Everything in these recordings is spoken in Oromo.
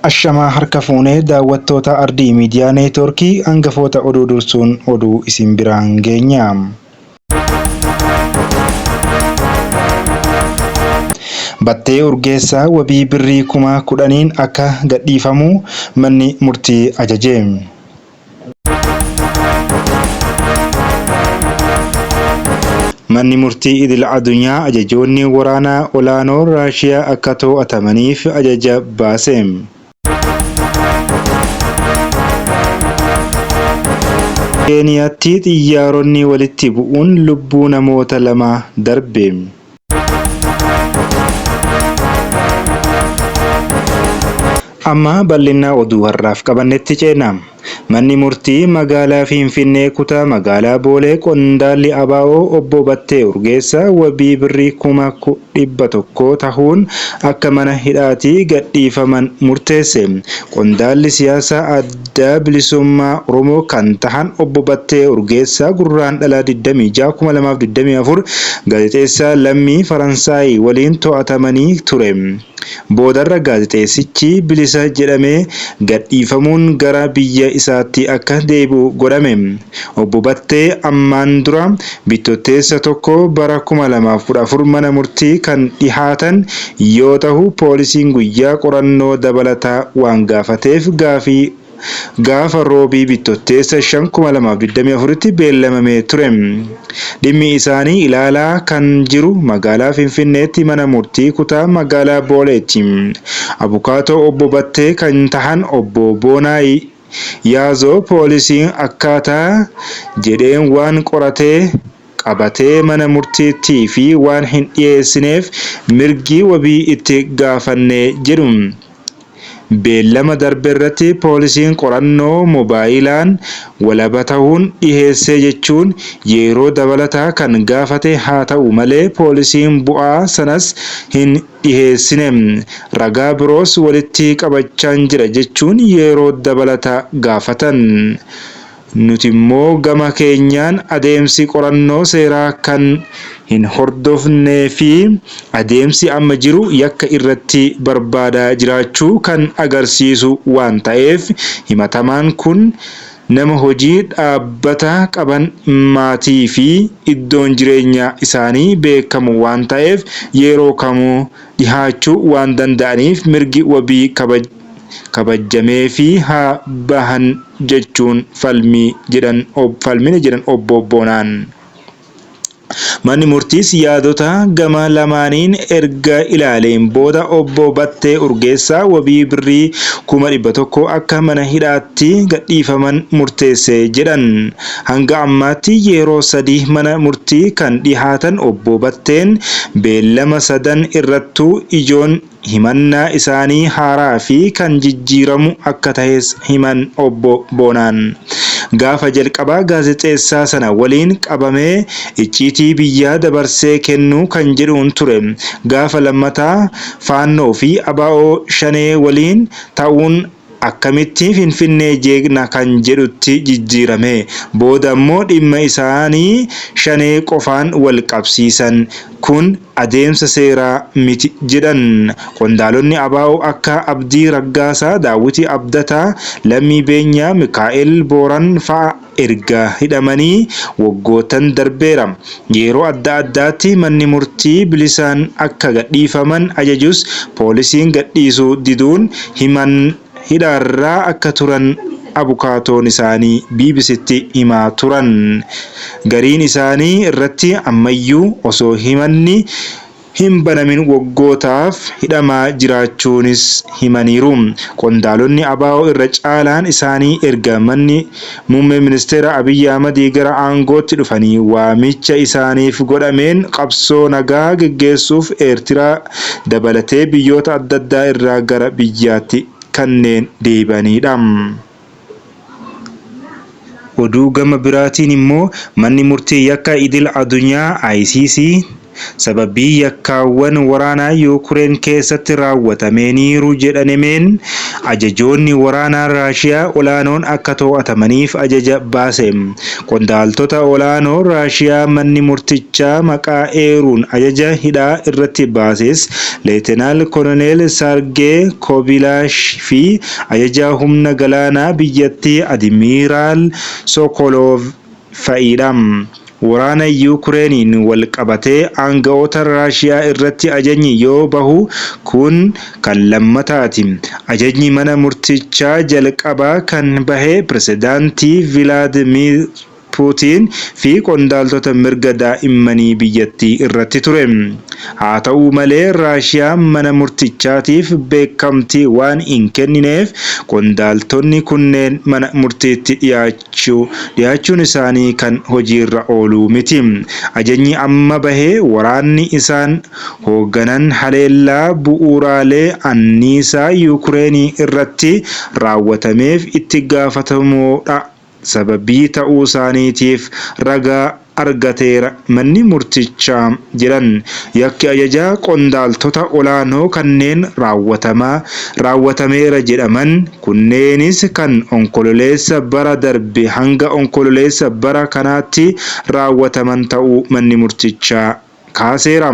Ashamaa harka fuunee daawwattoota Ardii Miidiyaa Neetwoorkii hangafoota oduu dursuun oduu isin biraan geenya. Battee Urgeessaa wabii birrii 10,000n akka gadhiifamu manni murtii ajaje. Manni Murtii Idil Adunyaa ajajoonni waraanaa olaanoo Raashiyaa akka to'atamaniif ajaja baase. Keeniyaatti xiyyaaronni walitti bu'uun lubbuu namoota 2 darbe. Amma bal'inna oduu har'aaf qabannetti ceena. Manni murtii magaalaa Finfinnee kutaa magaalaa Boolee qondaalli ABO obbo Battee Urgeessaa wabii birrii 100,000 tahuun akka mana hidhaatii gadhiifaman murteesse. Qondaalli siyaasaa Adda Bilisummaa Oromoo kan tahan obbo Battee Urgeessaa Gurraandhala 26, 2024 gaazexeessaa lammii Faransaay waliin to'atamanii ture. Boodarra gaazexeessichi bilisa jedhamee gadhiifamuun gara biyya isaatti akka deebi'u godhame. Obbo Battee ammaan dura Bittootteessa 1 bara 2014 mana murtii kan dhihaatan yoo tahu poolisiin guyyaa qorannoo dabalataa waan gaafateef gaafii gaafa Roobii Bittotteessa 5, 2024tti beellamamee ture. Dhimmi isaanii ilaalaa kan jiru magaalaa Finfinneetti mana murtii kutaa magaalaa Booleetti. Abukaatoo Obbo Battee kan tahan Obbo Boonaa Yaazoo poolisiin akkaataa jedheen waan qoratee qabatee mana murtiitti fi waan hin dhiyeessineef mirgi wabii itti gaafanne jedhu. Beellama darberratti poolisiin qorannoo mobaayilaan walaba tahuun dhiheessee jechuun yeroo dabalataa kan gaafate haa ta'u malee poolisiin bu'aa sanas hin dhiheessine. Ragaa biroos walitti qabachaan jira jechuun yeroo dabalataa gaafatan. Nutimmoo gama keenyaan adeemsi qorannoo seeraa kan hin hordofnee fi adeemsi amma jiru yakka irratti barbaadaa jiraachuu kan agarsiisu waan ta'eef himatamaan kun nama hojii dhaabbata qaban maatii fi iddoon jireenyaa isaanii beekamu waan ta'eef yeroo kamuu dhihaachuu waan danda'aniif mirgi wabii kabajjameefii haa bahan jechuun falmii jedhan falmine jedhan Obbo Boonaan. Manni murtiis yaadota gama lamaaniin erga ilaaleen booda Obbo Battee Urgeessaa wabii birrii 100,000 akka mana hidhaatti gadhiifaman murteesse jedhan. Hanga ammaatti yeroo sadi mana murtii kan dhihaatan Obbo Batteen beellama sadan irrattuu ijoon himannaa isaanii haaraa fi kan jijjiiramu akka tahes himan Obbo Boonaan. Gaafa jalqabaa gaazexeessaa sana waliin qabamee icciitii biyyaa dabarsee kennuu kan jedhuun ture. Gaafa lammataa Faannoo fi ABO Shanee waliin ta'uun akkamitti Finfinnee jeeqna kan jedhutti jijjiirame. Booda ammoo dhimma isaanii Shanee qofaan wal qabsiisan. Kun adeemsa seeraa miti jedhan. Qondaalonni ABO akka Abdii Raggaasaa, Daawwiti Abdataa, Lammii Beenyaa, Mikaa'el Booran fa'a erga hidhamanii waggoottan darbeera. Yeroo adda addaatti manni murtii bilisaan akka gadhiifaman ajajus poolisiin gadhiisuu diduun himan hidhaarraa akka turan abukaatoon isaanii BBCtti himaa turan. Gariin isaanii irratti ammayyuu osoo himanni hin banamin waggootaaf hidhamaa jiraachuunis himaniiru. Qondaalonni ABO irra caalaan isaanii erga manni Muummee Ministeera Abiyyi Ahmadii gara aangootti dhufanii waamicha isaaniif godhameen qabsoo nagaa geggeessuuf Eertiraa dabalatee biyyoota adda addaa irraa gara biyyaatti kanneen deebi'aniidha. Oduu gama biraatiin immoo Manni Murtii Yakka Idil Adunyaa, ICC, Sababii yakkaawwan waraanaa Yuukureen keessatti raawwatameeniiru jedhanemeen ajajoonni waraanaa Raashiyaa olaanoon akka to'atamaniif ajaja baase. Qondaaltota olaanoo Raashiyaa manni murtichaa maqaa eeruun ajaja hidhaa irratti baases Leetenaal Koloneel Saargee Kobilaash fi ajajaa humna galaanaa biyyattii Admiiraal Sokoloov fa'idha. Waraana Yuukureeniin walqabatee aanga'oota Raashiyaa irratti ajajni yoo bahu kun kan lammataati. Ajajni mana murtichaa jalqabaa kan bahe Pirezidaantii Vilaadmiir Puutiin fi qondaaltota mirga daa'immanii biyyattii irratti ture. Haata'u malee Raashiyaan mana murtichaatiif beekamtii waan hin kennineef qondaaltonni kunneen mana murtiitti dhiyaachuun isaanii kan hojiirra oolu miti. Ajajni amma bahe waraanni isaan hoogganan haleellaa bu'uuraalee anniisaa Yuukureenii irratti raawwatameef itti gaafatamoodha sababii ta'uusaaniitiif ragaa argateera manni murtichaa jedhan. Yakki ajajaa qondaaltota olaanoo kanneen raawwatameera jedhaman kunneenis kan Onkololeessa bara darbe hanga Onkololeessa bara kanaatti raawwataman ta'uu manni murtichaa kaaseera.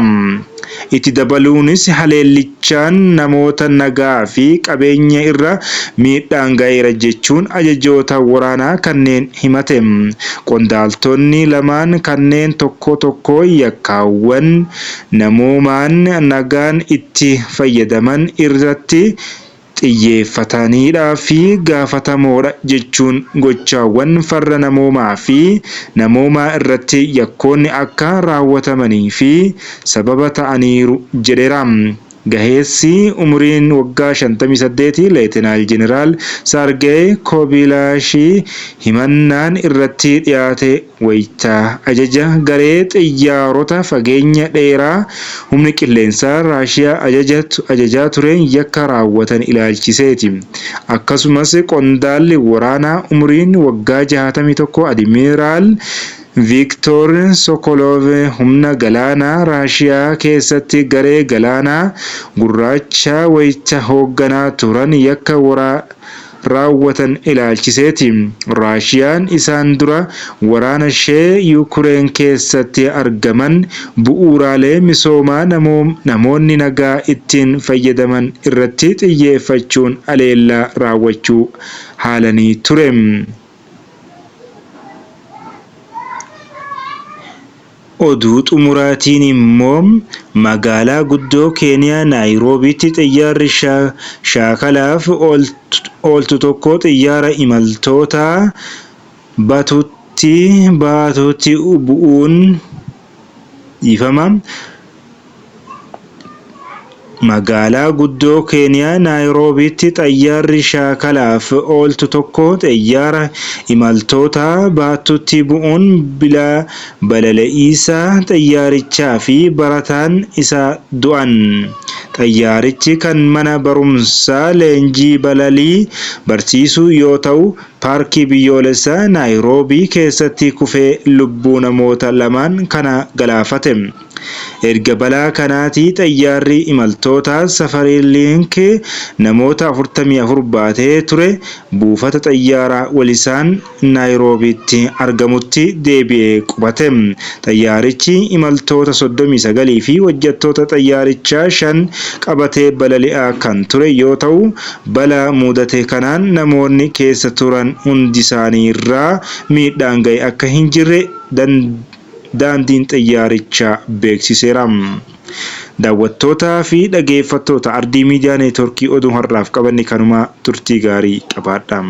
Itti dabaluunis haleellichaan namoota nagaa fi qabeenya irra miidhaan ga'eera jechuun ajajoota waraanaa kanneen himate. Qondaaltonni lamaan kanneen tokko tokko yakkaawwan namoomaan nagaan itti fayyadaman irratti xiyyeeffataniidha fi gaafatamoodha jechuun gochaawwan farra namoomaa fi namoomaa irratti yakkoonni akka raawwatamanii fi sababa ta'aniiru jedheera. Gaheessi umuriin waggaa 58 Leetenaal Jeneraal Saargeey Kobilaashii himannaan irratti dhiyaate wayita ajaja garee xiyyaarota fageenya dheeraa humni qilleensaa Raashiyaa ajajaa tureen yakka raawwatan ilaalchiseeti. Akkasumas qondaalli waraanaa umuriin waggaa 61 Admiiraal Viiktoor Sokoloov humna galaanaa Raashiyaa keessatti garee galaanaa gurraacha wayita hoogganaa turan yakka raawwatan ilaalchiseeti. Raashiyaan isaan dura waraanashee Yuukureen keessatti argaman bu'uuraalee misoomaa namoonni nagaa ittiin fayyadaman irratti xiyyeeffachuun haleellaa raawwachuu haalanii ture. Oduu xumuraatiin immoo magaalaa guddoo Keeniyaa Naayiroobiitti xiyyaarri shaakalaaf ooltu tokko xiyyaara imaltoota baatutti bu'uun dhiifama. Magaalaa guddoo Keeniyaa Naayiroobiitti xayyaarri shaakalaaf ooltu tokko xiyyaara imaltoota baattutti bu'uun balali'iisaa xiyyaarichaa fi barataan isaa du'an. Xayyaarichi kan mana barumsaa leenjii balalii barsiisuu yoo ta'u, paarkii biyyoolessaa Naayiroobii keessatti kufee lubbuu namoota lamaan kana galaafate. Erga balaa kanaatii xayyaarri imaltootaa Safaariilink namoota 44 baatee ture buufata xayyaaraa Walisaan Naayiroobiitti argamutti deebi'ee qubate. Xayyaarichi imaltoota 39 fi hojjettoota xayyaarichaa 5 qabatee balali'aa kan ture yoo ta'u, balaa mudate kanaan namoonni keessa turan hundisaaniirraa miidhaan ga'e akka hin jirre daandiin xayyaarichaa beeksiseera. Daawwattootaa fi dhageeffattoota Ardii Miidiyaa Neetwoorkii oduu har'aaf qabanne kanuma turtii gaarii qabaadha.